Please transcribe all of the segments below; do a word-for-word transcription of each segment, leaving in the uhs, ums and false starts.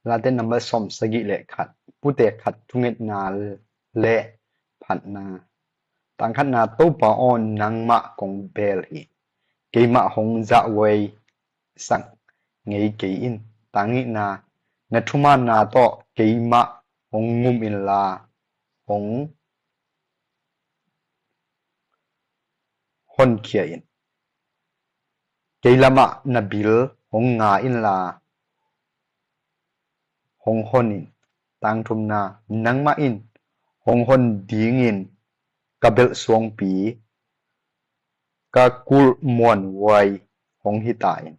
Late number sawm sagih le khat, pute khat thungetna le phatna. Tang khatna, Topa aw, nangmah kong bel hi. Keimah hong zahhuai sak ngei kei in. Tang nihna, na thumanna tawh keimah hong ngum inla, hong honkhia in. Kei lamah na bil hong nga inla, hong hon in. Tang thumna, nangmah in hong hon dingin ka belh suangpi, ka kulh muanhuai hong hi ta in.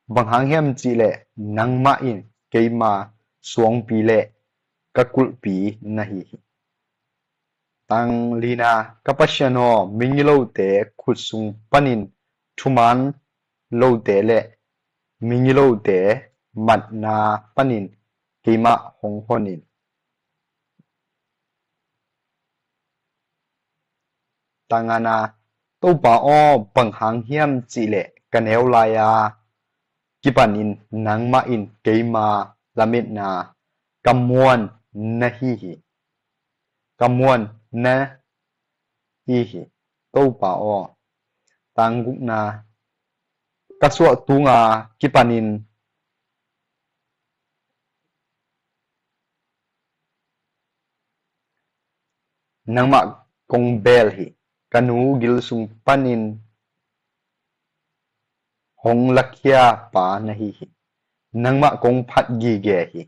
Bang hang hiam cihleh nangmah in keima suangpi le ka kulhpi na hi hi. Tang lina, ka Pasian aw, migilote khut sung panin thuman lote le migilote matna panin keimah hong hon in. Tang ngana, Topa aw, bang hang hiam cihleh ka neu lai-a kipanin nangmah in keima lametna ka muan na hi hi. Ka muan na hi hi, Topa aw. Tang gukna, ka suah tunga kipanin nangmah kong bel hi. Ka nu gil sung panin hong lakhia pa na hi hi. Nangmah kong phat gige hi.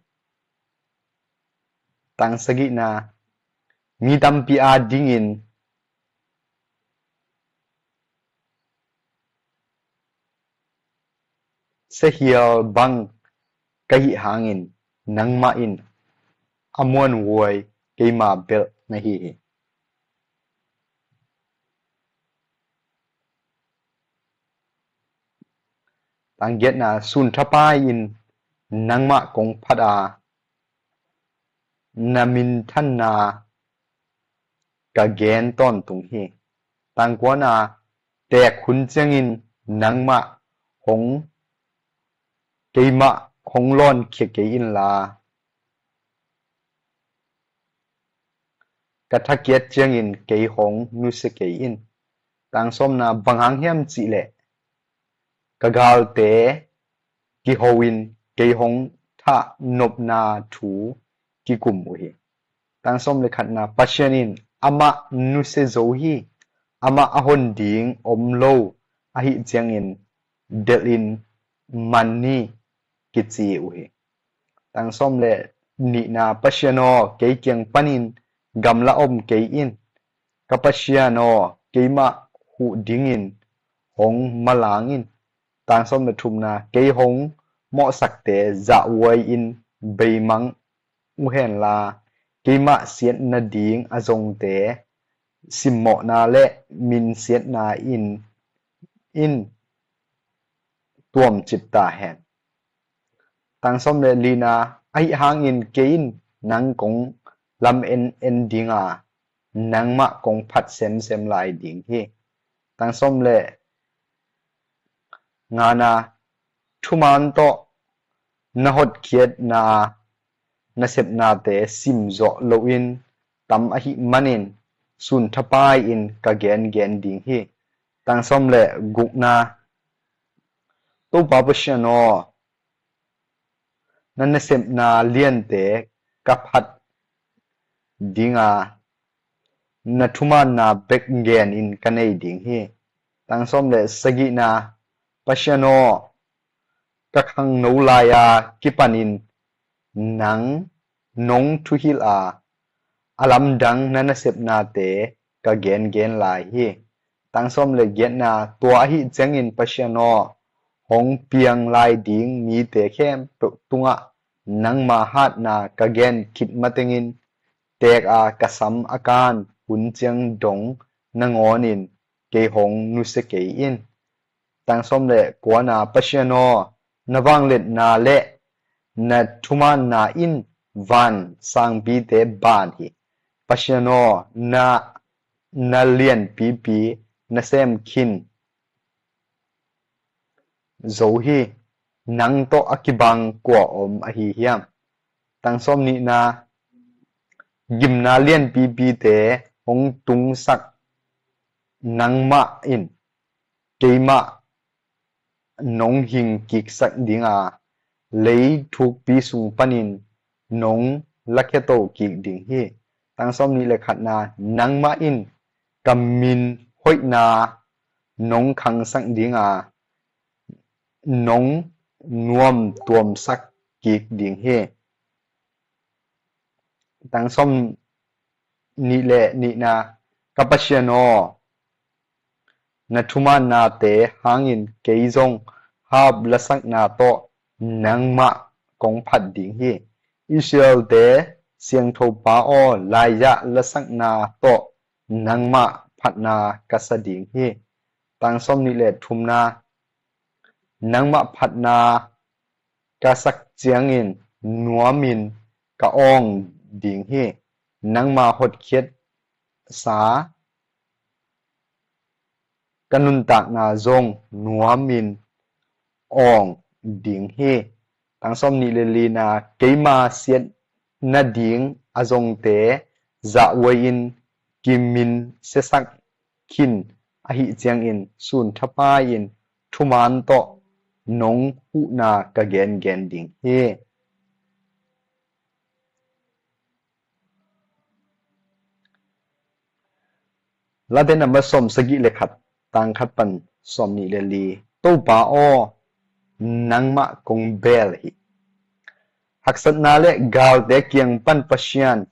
Tang sagihna, mi tampi adingin sahial bang ka hih hangin nangmah in a muanhuai keima belh na hi hi. Tang giatna, sun thapai in nangmah kong phat a, na minthanna ka gen tawntung hi. Tang kuana, teek hun ciangin nangmah hong, keimah hong lawnkhia kei inla, ka thakiat ciangin kei hong nusia kei in. Tang sawmna, bang hang hiam cihleh ka galte kiho in kei hong thah nopna thu kikum uh hi. Tang sawm le khatna, Pasian in amah nusia zo hi. Amah a hon ding om lo ahih ciangin delhin man ni kici uh hi. Tang sawm le nihna, Pasian aw, kei kiang panin gamla om kei in. Ka Pasian aw, keimah huh dingin hong malang in. Tang sawm le thumna, kei hong mawhsakte zahhuai in beimang uh henla, keimah siat nading a zongte simmawhna le minsiatna in, in tuamcip ta hen. Tang sawm le lina, ahi hangin kei in nang kong lam en en dinga, nangmah kong phat semsem lai ding hi. Tang sawm le ngana, thuman tawh na hotkhiatna nasepnate simzawh loin tam ahih manin sun thapai in ka gengen ding hi. Tang sawm le gukna, Topa Pasian aw, na nasepna liante ka phat dinga, na thumanna bek genin ka nei ding hi. Tang sawm le sagihna, Pasian aw, ka khangno lai-a kipanin nang nong thuhilh a, a lamdang na nasepnate ka gengen lai hi. Tang sawm le giatna, tua ahih ciangin Pasian aw, hong piang lai ding mite khempeuh tungah nangma hatna ka gen khit matengin, teek a ka sam a kan hun ciang dong nangawnin kei hong nusia kei in. Tang sawm le kuana, Pasian aw, na vangliatna le na thumanna in van sangpite ban hi. Pasian aw, na, na lianpipi nasem khin zo hi. nang tawh a kibang kua om ahi hiam? Tang sawm nihna, gimna lianpipite hong tungsak nangmah in keimah nong hing kiksak ding a, lei thukpi sung panin nong lakhia to kik ding hi. Tang sawm nih le khatna, nangmah in ka min hoihna nong khangsak ding a, nong nuam tuamsak kik ding hi. Tang sawm nih le nihna, ka Pasian aw, na thumaannate hangin kei zong harp lasakna tawh nangmah kong phat ding hi. Israel-te siangtho pa aw, laiza lasakna tawh nangmah phatna ka sa ding hi. Tang sawm nih le thumna, nangmah phatna ka sak ciangin nuamin ka awng ding hi. Nangma hotkhiatsa ka nuntakna zong nuamin awng ding hi. Tang sawm nih le lina, keima siat nading a zongte zahhuai-in kiminsiasak khin ahih ciangin sun thapai-in thumaan tawh nong huhna ka gengen ding hi. Late nambat sawm sagih le khat, tang khat pan sawm nih le li. Topa aw, nangmah kong bel hi. Haksatna le galte kiang pan Pasian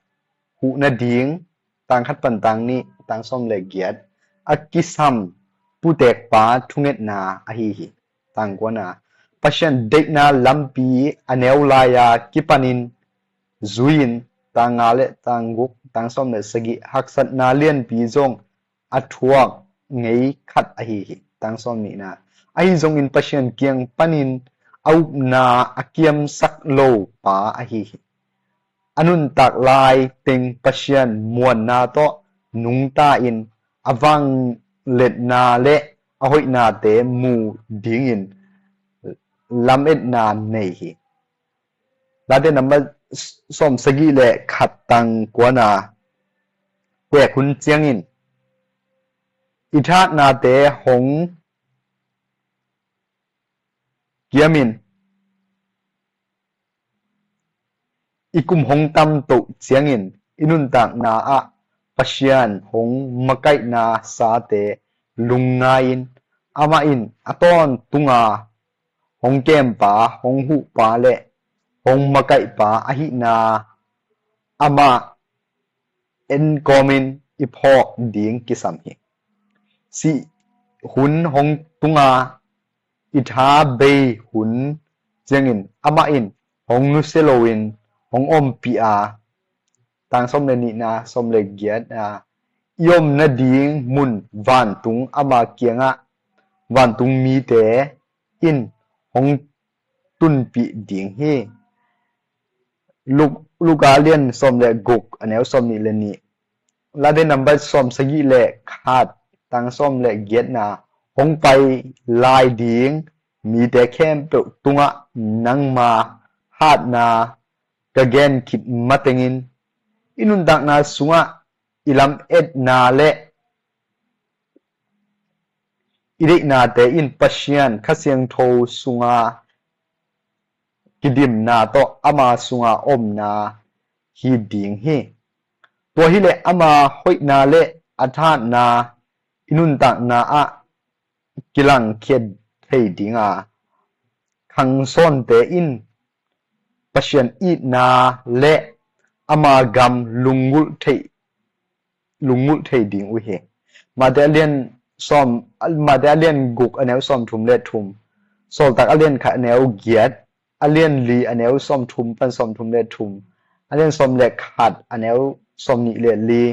huh nading, tang khat pan tang nih, tang sawm le giat, a kisam putekpa thungetna ahi hi. Tang kuana, Pasian deihna lampi a neu lai-a kipanin zui-in, tang nga le tang guk, tang sawm le sagih, haksatna lianpi zong a thuak ngei khat ahi hi. Tang sawm nihna, ahi zongin Pasian kiang panin a upna a kiamsak lo pa ahi hi. A nuntak lai teng Pasian muanna tawh nungta-in a vangliatna le a hoihnate mu dingin lametna nei hi. Late nambat sawm sagih le khat, tang kuana, tek hun ciangin i thahatnate hong kiamin i kum hong tamtoh ciangin i nuntakna ah Pasian hong makaihna sate lungngai-in, amah in a tawntunga hong kempa, hong huhpa le hong makaihpa ahihna amah enkawmin i phawk ding kisam hi. Sih hun hong tunga i tha bei hun ciangin amah in hong nusia loin hong ompih a, tang sawm le nihna, sawm le giatna, i om nading mun vantung ama kiangah vantung mite in hong tunpih ding hi. Luk-, Luka lian sawm le guk, a neu sawm nih le nih. Late nambat sawm sagih le khat, tang sawm le giatna, hong pai lai ding mite khempeuh tungah nangma hatna ka gen khit matengin i nuntakna sungah i lametna le i deihnate in Pasian Kha Siangtho sunga kidimna tawh ama sunga omna hi ding hi. Tua hileh ama hoihna le a thahatna i nuntakna ah kilangkhia thei ding a, khangsawnte in Pasian itna le ama gam lunggulh thei, lunggulh thei ding uh hi. Mate a lian sawm, Mate a lian guk a neu sawm thum le thum, Sawltak a lian khat a neu giat, a lian li a neu sawm thum pan sawm thum le thum, a lian sawm le khat a neu sawm nih le li,